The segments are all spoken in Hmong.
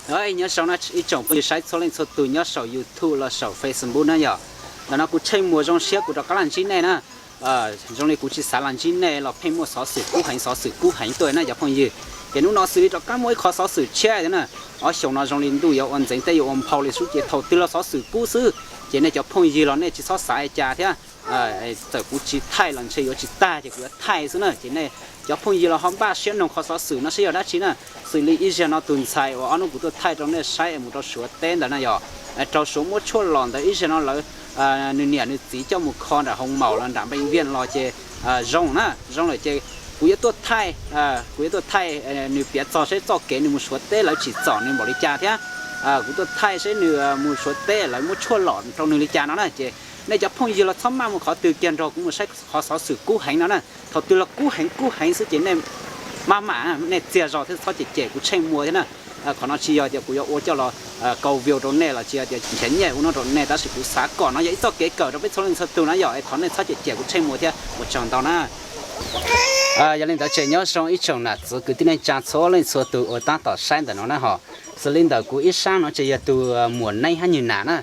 Nyob zoo ib tsoom phooj ywg saib txhua leej txhua tus nyob saum YouTube los saum Facebook na yom. Ntawm no kuv Tsheej Muas zoo siab kuv rov qab los ntsib nej na. Zoo li kuv tsis xav los ntsib nej los pheej muaj xov xwm kub heev xov xwm kub heev tuaj na cov phooj ywg. Ces hnub no xws li rov qab muaj ib qho xov xwm tshiab thiab na. Ob xyoos no zoo li ntuj yuav ua ntxeev tej yuav ua nphau li xwb ces thaum twg los xov xwm kub xwb. Ces nej cov phooj ywg los nej tsis txhob xav li cas thiab. Txawm kuv tsis thaij los ntshe yuav tsis tag ces kuv yuav thaij xwb na. Ces nej cov phooj ywg los ho npaj siab noog qhov xov xwm no saib yog dab tsi na. Xws li ib zaug no tus ntxhais uas ob hnub kuv tuaj thaij rau nej saib es mus rau Suav teb ntawd na yom, raug Suav muab tshuaj lom ntawd ib zaug no lawv, nws niam nws txiv coj mus kho nram hoo maum los nram npee viaj los ces zoo na, zoo lawm ces kuv yuav tuaj thaij, kuv yuav tuaj thaij nws piav txog seb txoj kev nws mus Suav teb lawv tsim txom nws npaum li cas thiab kuv tuaj thaij seb nws mus Suav teb lawv muab tshuaj lom rau nws li cas no na. Ces nej cov phooj ywg los txhob maj mus qhov twg kiag nrog kuv mus saib qhov xov xwm kub heev no na. Thaum twg los kub heev kub heev xwb ces nej maj mam nej txiag zog thiab txhob cem cem kuv Tsheej Muas thiab na. Qhov no tsis yog tias kuv yuav ua coj los kau view rau nej los tsis yog tias nrhiav nyiaj ua no rau nej, tab sis kuv xav kom no yog ib txoj kev kawm rau peb txhua leej txhua tus na yom. Es thov nej txhob cem cem kuv Tsheej Muas thiab ua tsaug ntau na. Yog li ntawd ces nyob zoo ib tsoom nam txiv kwv tij neej tsaa txhua leej txhua tus uas tab tom saib ntawm no na ho. Xws li ntawm kuv ib sab no ces yog tus muam Neeb hab nwg nam na.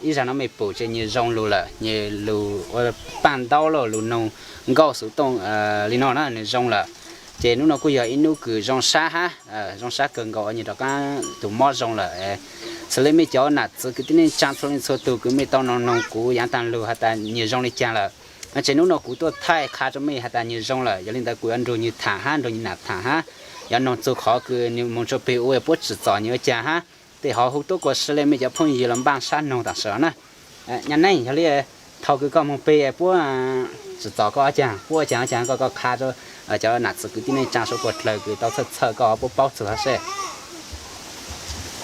Ib zag no mej pum ces nwg zoo lug lawm, nwg lug ua paj ntaub los lug noog nkauj xuv tooj li no na, nwg zoo lawm. Ces hnub no kuj yog ib hnub kws zoo sab hab, zoo sab kawg nkaus uas nwg rov qaab tus mob zoo lawm. Xws li mej cov nam txiv kwv tij neej tsaa txhua leej txhua tus kws mej tau noog noog kuv yaav taag lug has tas nwg zoo li caag lawm, ces hnub no kuv tuaj thaij qha rau mej has tas nwg zoo lawm. Yog li ntawd kuv yuav nrug nwg tham hab nrug nwg nam tham hab, yuav noog txug qhov kws nwg moog tsua peg ua puab tsim txom nwg ua caag hab. Tej qhov huv tuab kua si le mej cov phooj ywg los npaaj sab noog taam sim no na. Nyab Neej, yog li thaus kws koj moog peg puab tsim txom koj ua caag, puab ua caag ua caag, koj, koj qha rau cov nam txiv kwv tij neej tsaa suav puag dlawg kws tau txhawj txhawj koj puab paub txug hab seb.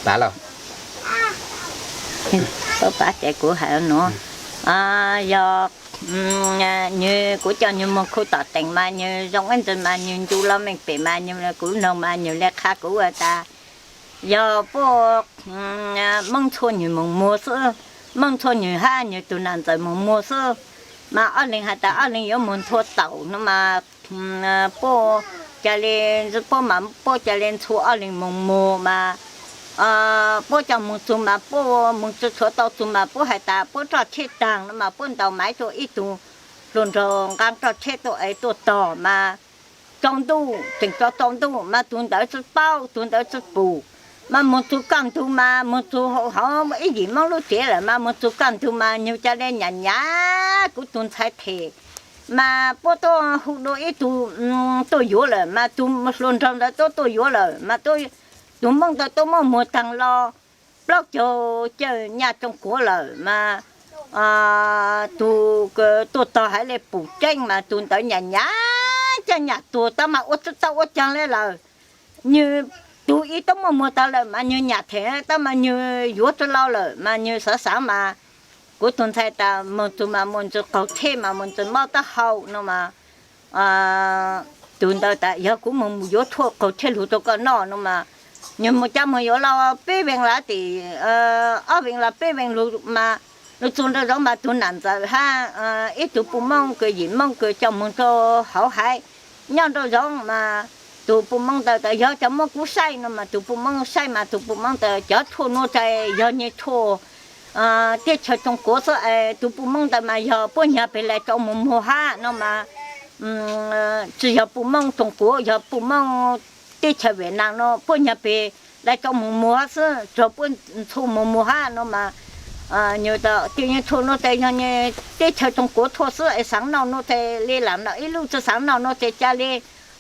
Pav lawm. Pav ces kuv has nuav, yog nwg, kuv coj nwg moog khu tom teem mas nwg zoo ib ntsis mas nwg ncu lug mej pem mas nwg, kuv noog mas nwg le qha kuv ua tas yog puab Moob txhua nwg moog muag xwb, Moob txhua nwg hab nwg tug nam ntxawm moog muag xwb. Mas ob leeg has tas ob leeg yuav moog nthua taum no mas puab ca le, puab mas puab ca le ntxhua ob leeg moog muag mas puab coj moog txug mas puab moog tsi tshuav tau txug mas puab has tas puab roj tsheb taag no mas puab ntaus maiv rua ib tug hluas nraug nqaa roj tsheb tuaj es tuaj tog mas tsaus ntuj, tseem tsaus ntuj mas tug ntawd tsi paub, tug ntawd tsi pum. Mas moog txug kaj ntug mas moog txug hauv ib yim Moob lub tsev lawm mas moog txug kaj ntug mas nwg ca le nyam nyam kuv tug ntxhais them. Mas puab tuaj hu dua ib tug tuaj yuav lawm mas tug hluas nraug ntawd tuaj tuaj yuav lawm mas tug Moob ntawd tuaj muaj muag taag los plaub caug cawj nyaj tsoo kuav lawm mas tug tuaj tog haiv le pum tseeb mas tug ntawd nyam nyam caj nyam tuag tab mas ua tsi tau ua caag le lawm. Nwg tug ib tuaj muaj muag taag lawm mas nwg nyam them tab mas nwg yuav tsi lau lawm mas nwg xaav xaav mas kuv tug ntxhais tas moog txug mas moog ntsi qaug tsheb mas moog ntsi mob taub hau no mas tug ntawd tas yog kuv moog yuav tshuaj qaug tsheb lug rua koj noj no mas nwg moog cab moog yuav lau peb vees lawm tim ob vees los peb vees lug mas lug txug nraum zoov mas tug nam ntxawm hab ib tug puj Moob kws yim Moob kws coj moog rua hauv haiv nyob nraum zoov mas tug puj Moob ntawd tas yog cov muab kuv saib no mas tug puj Moob saib mas tug puj Moob tas cov tshuaj nuav tas yog nyag tshuaj teb chaws Tooj Kuav xwb es tug puj Moob ntawd mas yog puab nyag peg lais tsau moog muag hab no mas tsi yog puj Moob Tooj Kuav, yog puj Moob teb chaws Viaj Nam no puab nyag peg lais tsau moog muag hab xwb, tsuav puab ntxhua moog muag hab no mas nwg tas tej nyag tshuaj nuav tas yog teb chaws Tooj Kuav tshuaj xwb es xaav noj nuav tas le lam noj ib lub, tsi xaav noj nuav tas ca le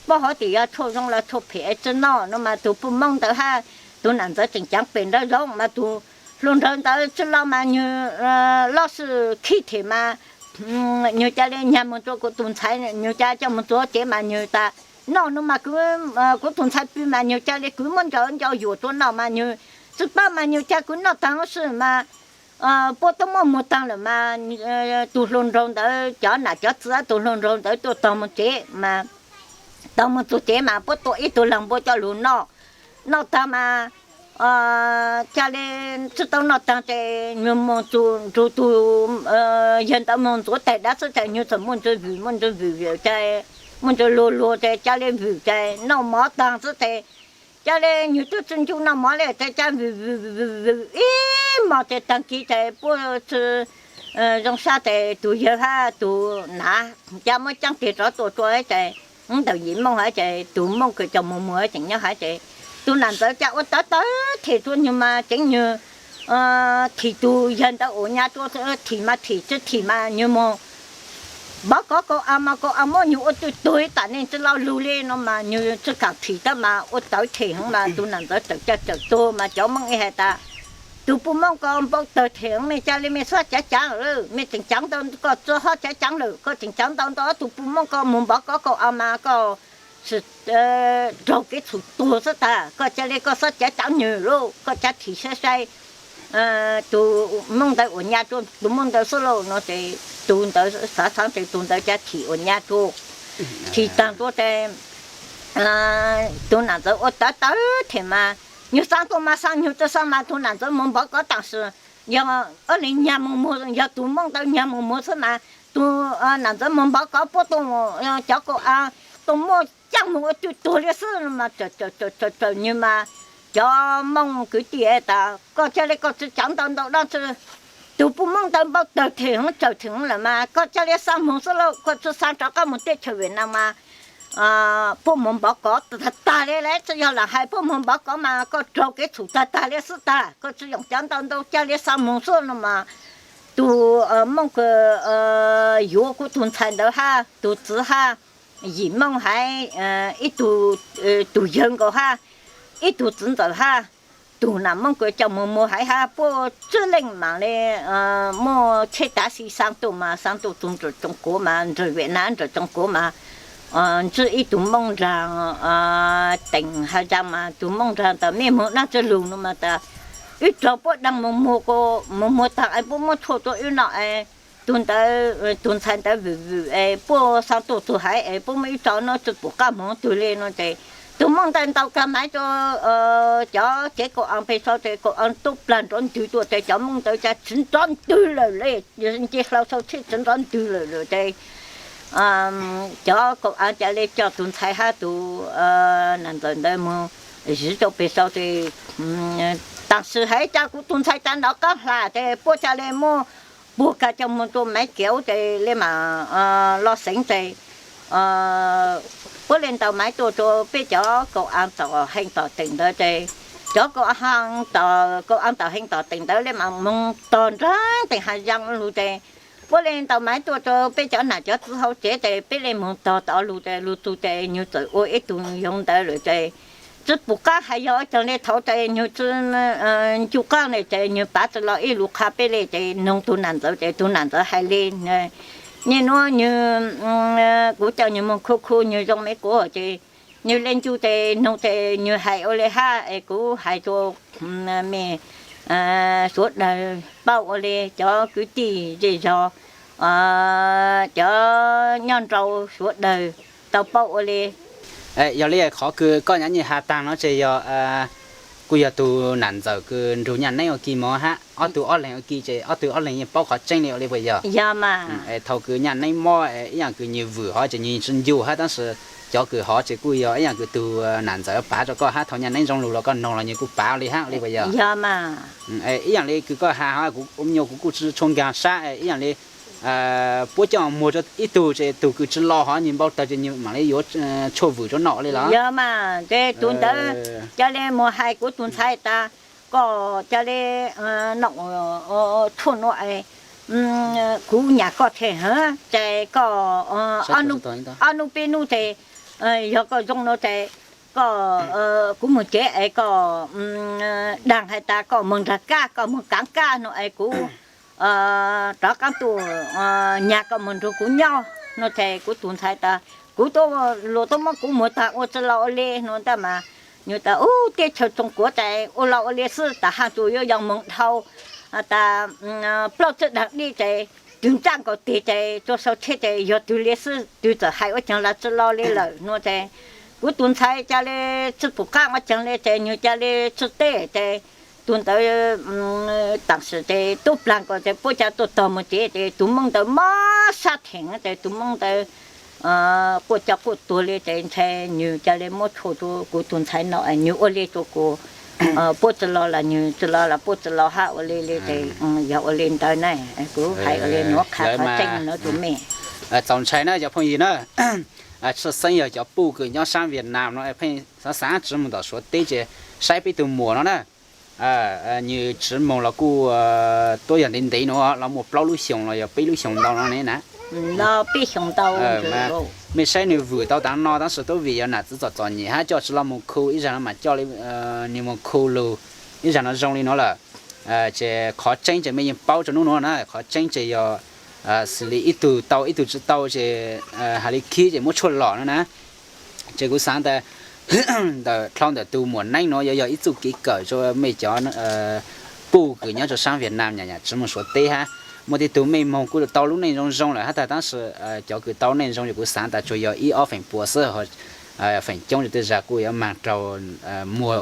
paub hov tim yog tshuaj zoo los tshuaj phem es tsi noj no mas tug puj Moob ntawd hab tug nam ntxawm tseem caav pem nraum zoov mas tug hluas nraug ntawd tsi lau mas nwg lub sij khib them mas nwg ca le nyag moog rua kuv tug ntxhais, nwg ca coj moog txug tsev mas nwg tas noj no mas kuv tug ntxhais pw mas nwg ca le kwv muab ntsaws ncau yuam rua noj mas nwg tsi paub mas nwg ca kwv noj taag lub sij mas puab tuaj muab muag taag lawm mas tug hluas nraug ntawd cov nam cov txiv, tug hluas nraug ntawd tuaj tog moog tsev mas tog moog txug tsev mas puab tua ib tug laag npua coj lug noj. Noj taag mas ca le tsi tau noj taag ces nwg moog txug nrug tug yawg ntawd moog ntxuav taig dab xwb tas nwg txawm muaj ntsis vwm, muaj ntsis vwm vwm tas, muaj ntsis luag luag tas ca le vwm tas noj mov taag xwb tas Cas li nyuag twb tsis ncu noj mov li, cas vwm vwm vwm ib hmos ces taag kis ces puab tsi zoo sab ces tus yawg hab tus nav cas muab caab tes rov tua rua ces ntawm Yim Mooj hab ces tus Mooj kws coj moog muag tseem nyob hab ces tus nam ntxawm cas ua tawv tawv them rua nyuag mas tseev nyuag thim tus yawg ntawd ua nyab rua, thim mas thim tsi thim mas nyuag moog npov kov kaum av mas kaum av muab nyuag ua twb tuag ib tam neej tsi lo lug li no mas nyuag tsi kaam thim tab mas ua tawv them heev mas tus nam ntxawm txawm ca txawm tuag mas cov Mooj ib hais tas tus puj Mooj ko npau tawg them heev, mej ca li mej xob caav caav lawm, mej tseem caav ntau koj tsi xob caav caav lawm, koj tseem caav ntau ntau tus puj Mooj ko moog npov kov kaum av mas koj sim raug kev txhum tuag xwb tag, koj ca li koj xob caav caav nyuag lawm, koj ca thim sai sai tus Mooj ntawd ua nyab rua tus Mooj ntawd xwb lauj no ces tus ntawd xaav xaav ces tus ntawd ca thim ua nyab rua. Thim taag rua ces tus nam ntxawm ua tawv tawv them mas nyuag xaav tuaj mas xaav nyuag tsi xaav mas tus nam ntxawm moog npov kov tam sim yog ob leeg nyag moog muag, yog tus Mooj ntawd nyag moog muag xwb mas tus nam ntxawm moog npov kov puab tuaj, cov kaum av tuaj muab caaj moog ua twb tuag li xwb no mas txawm nyuag mas cov Mooj kwv tij tas koj ca li koj tsi caav ntau ntau dlaab tsi, tus puj Mooj ntawd npau tawg them heev tsawm them heev lawm mas koj ca li xaav moog xwb lauj, koj tsi xaav rov qaab moog teb chaws Vietnam mas puab moog npov kov tag tag li lawm, tsi yog lam hais puab moog npov kov mas koj raug kev txhum tag tag li xwb tag, koj tsi yoom caav ntau ntau ca li xaav moog xwb no mas tus Mooj kws yuav kuv tug ntxhais ntawd hab tug txiv hab Yim Mooj hab ib tug, tug yawg nkaus hab ib tug txiv ntxawm hab tug nam Mooj kws coj moog muag hab puab tsib leej mam li muaj tsheb tav xi xaa tuaj mas xaa tuaj txug nram Tsoo Kuav mas nram Vietnam nram Tsoo Kuav mas ntsib ib tug Moob nraag teem Haj Zaas mas tus Moob nraag tas mej moog dlaab tsi lug no mas tas wb raug puab dlaag moog muag, moog muag taag es puab muab tshuaj rua wb noj es tug ntawd, tug ntxhais ntawd vwm vwm es puab xaa tuaj txug hab es puab muab wb tso no tsi pum qab moog twg li no ces tug Moob ntawd ntaus kag maiv rua cov tsev kaum av peg sau ces kaum av tub plag nrov ntwg tuaj ces cov Moob ntawd cas tsi nrov ntwg lawm li, nce hlau sau tsheb tsi nrov ntwg lawm lawm ces cov kaum av ca li coj tug ntxhais hab tug nam ntxawm ntawd moog zib rua peg sau ces tam sim hais cas kuv tug ntxhais tas nrov qaab hla ces puab ca li muab puag kag coj moog rua Maiv Kiav ces li mas los xeev ces puab li ntaus maiv tuaj rua peb cov kaum av tom heej tom teem ntawd ces cov kaum av tom heej tom teem ntawd li mas moog tog nraag teem Haj Zaas lug ces puab li ntaus maiv tuaj rua peb cov nam cov txiv hauv tsev ces peb li moog tog tod lug ces lug txug ces nyuag txawm ua ib tug yoov ntawd lawm ces tsi pum qab hais yog caag li thaud ces nyuag tsi ncu qaab li ces nyuag pav tsi lo ib lus qha peb li ces noog tug nam ntxawm ces tug nam ntxawm hais li, niaj nuav nyuag, kuv coj nyuag moog khu khu nyuag zoo me kuv ces nyuag le ncu ces noog ces nyuag hais ua li hab es kuv hais rua mej suav dawg paub ua li, cov kwv tij zej zog, cov nyob nrau suav dawg tau paub ua li. Yog li qhov kws koj nyav nyij has taag no ces yog kuj yog tug nam ntxawm kws nrug Nyaj Neeb ua ke moog hab ob tug ob leeg ua ke ces ob tug ob leeg yeej paub qhov tseeb li ua li puas yog? Yog mas. Thaum kws Nyaj Neeb mob ib yaam kws nyuag vwm hov ces nyuag tsi ncu hab tab sis cov kws hov ces kuj yog ib yaam kws tug nam ntxawm pav rua koj hab thaum Nyaj Neeb zoo lug los koj noog los nyuag kuj pav li hab ua li puas yog? Yog mas. Ib yaam li kws koj has hov kuv nyuag kuv kuj tsi tshua nkaag sab ib yaam li puab coj muag rua ib tug ces tug kws tsi lo hov nyuag npau tawg ces nyuag maam li yuav tshuaj vwm rua noj li los? Yog mas ces tug ntawd ca li moog hais kuv tug ntxhais tas koj ca li noj tshuaj nuav es kuv nyam koj them hov ces koj ob nub peb nub ces yog koj zoo nuav ces koj, kuv moog tsev es koj daag hais tas koj moog nraag kab koj moog kaav kab nuav es kuv rov qaab tuaj nyag koj moog nrug kuv nyob nuav ces kuv tug ntxhais tas kuv tuaj luas tuaj muab kuv muag taag ua tsi lo ua li nuav tab mas nyuag tas ub teb chaws Tsoo Kuav ces ua lo ua li xwb tas haj tsuas yuav yoo moog dhau tas plaub tsib daag dib ces twg ntsaj nkaus teg ces tsuag sau tsheb ces yog twg li xwb, twg txawm hais ua caag los tsi lo li lawm nuav ces kuv tug ntxhais ca li tsi pum qab ua caag li ces nyuag ca li tsi teb ces tug ntawd tam sim ces tub plag nkaus ces puab ca tuaj tog moog tsev ces tug Moob ntawd mob sab theem ces tug Moob ntawd quaj coj quaj tuag li ces ntshai nws ca le muab tshuaj rau kuv tus ntxhais no, nws ua li rau kuv, puab tsi lo los nws tsi lo los puab tsi lo hab ua li li ces yog ua li ntawd na. Kuv hais ua li nuav qha qhov tseeb nuav rua mej. Txaus ntshai na cov phooj ywg na, tshwj xeeb yog cov puj kws nyob saab Vietnam no pheej xaav xaav tsi moog tom Suav teb ces saib peb tug muam no na, nws tsi moog los kuj tuab yog ntev ntev no los muaj plaub lub xyoos los yog peb lub xyoos ntau no ne na. Mej saib nws vwm tau taag no tab sis tuab vim yog nam txiv txom txom nyem hab coj tsi lo moog khu, ib zag no mas coj li nws moog khu lug, ib zag no zoo li no lawm. Ces qhov tseeb ces mej yeej paub rua nub nuav na, qhov tseeb ces yog xws li ib tug tau ib tug tsi tau ces has li khib ces muab tshuaj lom no na. Ces kuv xaav tas ntawm dlhau ntawm tug muam neeb nuav yuav yog ib txuj kev kawm rua mej cov puj kws nyob rua saab Vietnam nyam nyam tsi moog Suav teb hab. Muaj tej tug mej moog kuj tau lub neej zoo zoo lawm hab tag tab sis cov kws tau neej zoo ces kuv xaav tas tsuas yog ib ob feem pua xwb, feem coob rua tej zag kuj yuav maag raug muag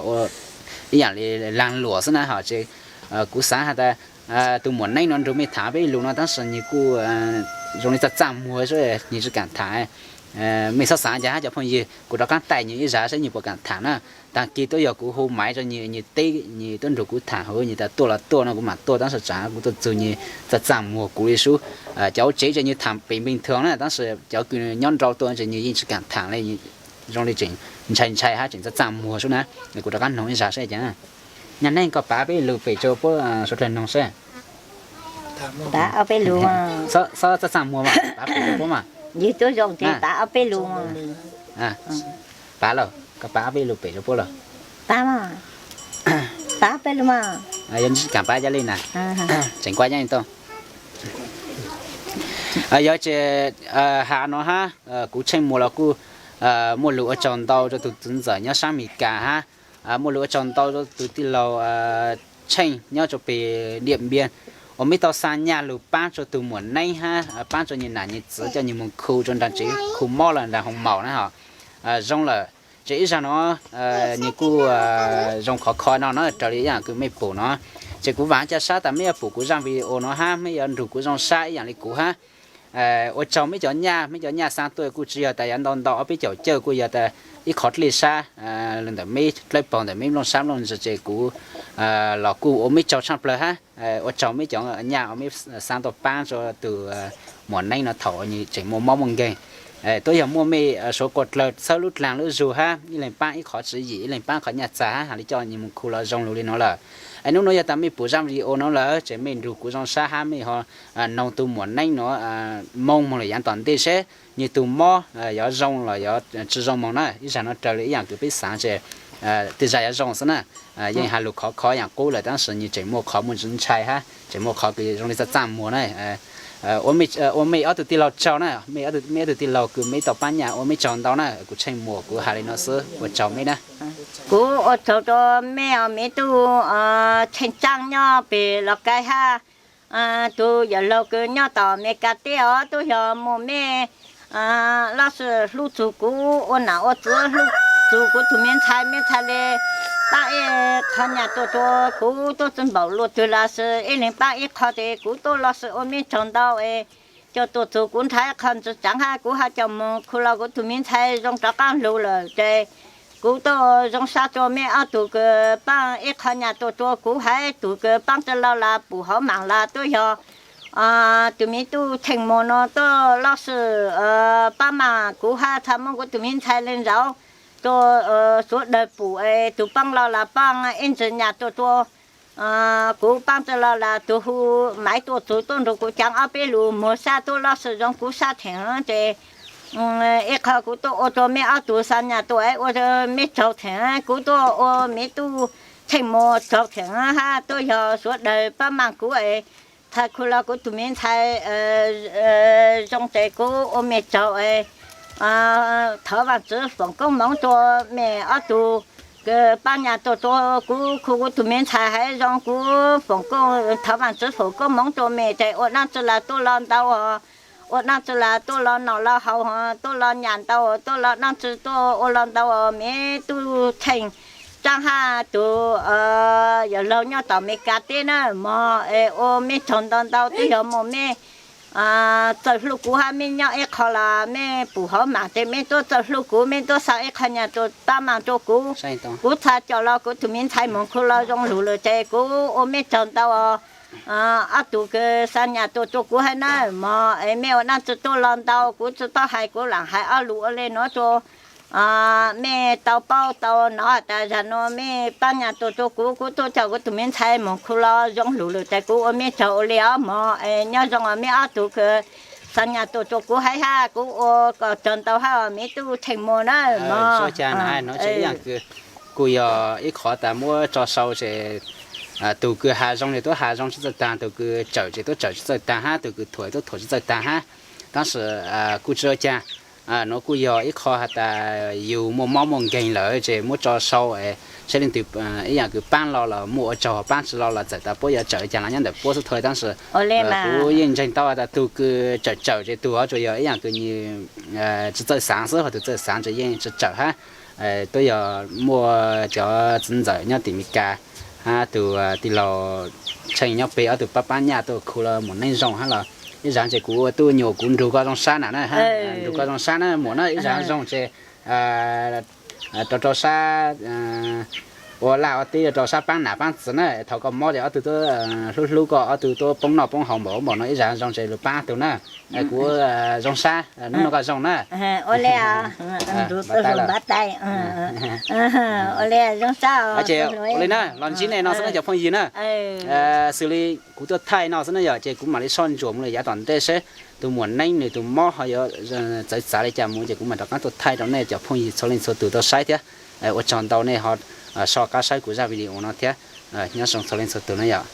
ib yaam li laag luam xwb na ho. Ces kuv xaav has tas tus muam neeb no nrug mej tham peb lug no tab sis nwg kuj zoo li txaj txaj muag xwb nwg tsi kaam tham. Mej xob xaav ca hab cov phooj ywg, kuv rov qaab taij nwg ib zag saib nwg puas kaam tham na. Taag kis tuab yog kuv hu maiv rua nwg, nwg teb nwg tuab nrug kuv tham hauv nwg tas tuaj los tuaj no kuv maam tuaj tab sis tsaam kuv tuaj txug nwg txaj txaj muag kuv li sub. Cov hauv tsev ces nwg tham pem npeeg thwm na tab sis cov kws nyob nrau tuaj ces nwg yeej tsi kaam tham li, zoo li tseem ntshai ntshai hab tseem txaj txaj muag sub na. Kuv rov qaab noog ib zag saib ca. Nyab neej koj pav peb lug pem rua puab suav dlawg noog saib. Pav ob peb lug. Xob txaj txaj muag mas pav pem rua puab mas. Yog tuab zoo ces pav ob peb lug. Pav lawm, koj pav ob peb lug pem rua puab lawm. Pav, pav peb lug mas. Yog tsi kaam pav ca li na. Tseem kuaj yeej tau. Yog ces has no hab, kuv Tsheej Muas los kuj muaj lug ua tsaug ntau rua tug txiv ntxawm nyob saab Amelikas hab, muaj lug ua tsaug ntau rua tug tij laug Tsheej nyob rua pem Diam Npiab uas meb tau xa nyaj lug paab rua tug muam neeb hab paab rua nwg nam nwg txiv coj nwg moog khu rua nraag tsev khu mob lawm nraag hoos maum na ho. Zoo lawm, ces ib zag no nwg kuj zoo khov kho no na raws li ib yaam kws mej pum no. Ces kuv vaam ca sab tas meb yuav pum kuv zaaj video no hab meb yuav nrug kuv zoo sab ib yaam li kuv hab. Ua tsaug meb cov nyaj, meb cov nyaj xa tuaj kuj tsi yog tas yuav ntau ntau, ob peb caum cawj, kuj yog tas ib qhov dlej sab lug ntawm meb dlawb paug ntawm meb nplooj sab nplooj ntsws ces kuv los kuj ua meb tsaug tshaaj plawg hab. Ua tsaug meb cov nyaj uas meb xa tuaj paab rua tug muam neeb no thaum uas nwg tseem muaj mob muaj nkeeg. Tuab yog muaj mej suav kuas dlawg txhawb lub dlaag lub zug hab ib leeg paab ib qhov tswv yim, ib leeg paab qhov nyaj txag hab has li coj nwg moog khu los zoo lug li no lawm. Es nub nuav yog tas mej pum zaaj video no lawm ces mej nrug kuv zoo sab hab mej ho noog tug muam neeb no moo moog lawm yaav tom ntej seb nwg tug mob yuav zoo los yuav tsi zoo moog na. Ib zag no raws li ib yaam kws peb xaav ces tej zag yuav zoo xwb na. Yeej has lug khov khov yaam qub lawm tab sis nwg tseem muaj qhov muaj ntshai hab tseem muaj qhov kws zoo li txaj txaj muag na. Ua mej ob tug tij laug tsaug na, meb ob tug tij laug kws meb tau paab nyaj ua meb tsaug ntau na. Kuv Tsheej Muas kuv has li no xwb, ua tsaug meb na. Kuv ua tsaug rua mej os, meb tug Tsheej Tsaab nyob pem Los Kais hab, tug yawm laug kws nyob tom Amelikas teb os, tuab yog muaj mej lub sij hlub txug kuv ua nam ua txiv, hlub txug kuv tug me ntxhais, me ntxhais le paab ib qho nyaj tuaj rua kuv, tuaj tsi npaum luaj twg los sis ib leeg paab ib qho ces kuv tuaj lub sij ua meb tsaug ntau es coj tuaj txug kuv nrhav qhov ntsis tsaav hab kuv ho coj moog khu los kuv tug me ntxhais zoo rov qaab lug lawm ces kuv tuaj zoo sab rua mej ob tug kws paab ib qho nyaj tuaj rua kuv, hab tug kws paab tsi lo los pum hauv maam los tuab yog tug me tub Tsheej Muas no tuaj lub sij paab maam kuv hab txhad muab kuv tug me ntxhais le nraud rua suav dlawg pum es tug paab lo los paab ib ntsis nyaj tuaj rua kuv, paab tsi lo los tug hu maiv tuaj txug tuaj nrug kuv caav ob peb lug muag sab tuaj lub sij zoo kuv sab theem ces ib qho kuv tuaj ua rua mej ob tug xa nyaj tuaj ua meb tsaug theem, kuv tuaj ua mej tub Tsheej Muas tsaug theem hab tuab yog suav dlawg paab maam kuv es txhad khu los kuv tug me ntxhais zoo ces kuv ua mej tsaug es thov Vaajtswv foom koob moov rua mej ob tug kws paab nyaj tuaj rua kuv, khu kuv tug me ntxhais hab zoo, kuv foom koob, thov Vaajtswv foom koob moov rua mej ces ua dlaab tsi los tuaj lo ntau os, ua dlaab tsi los tuaj lo nom lo haus, tuaj lo nyaj ntau, tuaj lo dlaab tsi tuaj ua lo ntau os, mej tub Tsheej Tsaab hab tug yawm laug nyob tom Amelikas teb na mog, es ua mej tsaug ntau ntau, twb yog muaj mej txawj hlub kuv hab mej nyob ib qho los mej pum hauv mas tes mej tuaj txawj hlub kuv, mej tuaj xa ib qho nyaj tus pab mas rua kuv. Kuv txhad caum los kuv tus me ntxhais moog khu los zoo lug lawm tes kuv ua mej tsaug ntau. Ob tug kws xa nyaj tus rua kuv hab na mog, es mej ua dlaab tsi tuaj los ntau kuv tsi tau hais, kuv lam hais ob lug ua le nuav rua mej tau paub tau nov tas zag nuav mej pab nyaj tus rua kuv, kuv tuaj coj kuv tus me ntxhais moog khu los zoo lug lawm tes kuv ua mej tsaug ua le os mog. Es nyob zoo mej ob tug kws xa nyaj tus rua kuv hab, kuv ua koj tsaug ntau hab mej tub Tsheej Muas na mog. Kuj yog ib qhov tas muab tso sau ces tug kws has zoo ces tuaj has zoo tsi txawj taag, tug kws tsawm ces tuaj tsawm tsi txawj taag hab, tug kws thuam tuaj thuam tsi txawj taag hab. Tab sis kuj tsi ua caag, nuav kuj yog ib qho has tas yug muaj mob muaj nkeeg lawm ces muab tso sau saib leej twg ib yaam kws paab lo los muaj ua tsaug, paab tsi lo los txawm tas puab yuav tsawm caag los nyob ntawm puab xwb tho. Tab sis kuv yeej ntseeg tau tas tug kws tsawm tsawm ces tug ho tsuas yog ib yaam kws nws tsi txawj xaav xwb, ho tug txawj xaav ces yeej tsi tsawm hab. Tuab yog muaj cov txiv ntxawm nyob tim Meskas hab tug tij laug Tsheej nyob peg ob tug paab paab nyaj tuaj khu los muam neej zoo hab los ib zag ces kuv ua tub nyuas kuv nrug koj zoo sab na na, nrug koj zoo sab na muam na, ib zag zoo ces rau rau sab ua laj ua teb rau sab paab nam paab txiv na, thaum koj mob ces ob tug tuaj hlub hlub koj, ob tug tuaj poob noj poob haus npaum npaum no, ib zag zoo ces lug paab tug na. Kuv zoo sab, nub no koj zoo na. Ua le, ua le na, los ntsib nej no xwb na cov phooj ywg na. Xws li kuv tuaj thaij no xwb na yom, ces kuv mam li soj ntsuam mus li yav tom ntej seb tus muam neej nws tus mob ho yuav txawv txav li cas mus ces kuv mam rov qaab tuaj thaij rau nej cov phooj ywg txhua leej txhua tug tau saib thiab. Ua tsaug ntau nej ho soj qab saib kuv zaj video no thiab. Nyob zoo txhua leej txhua tug na yom.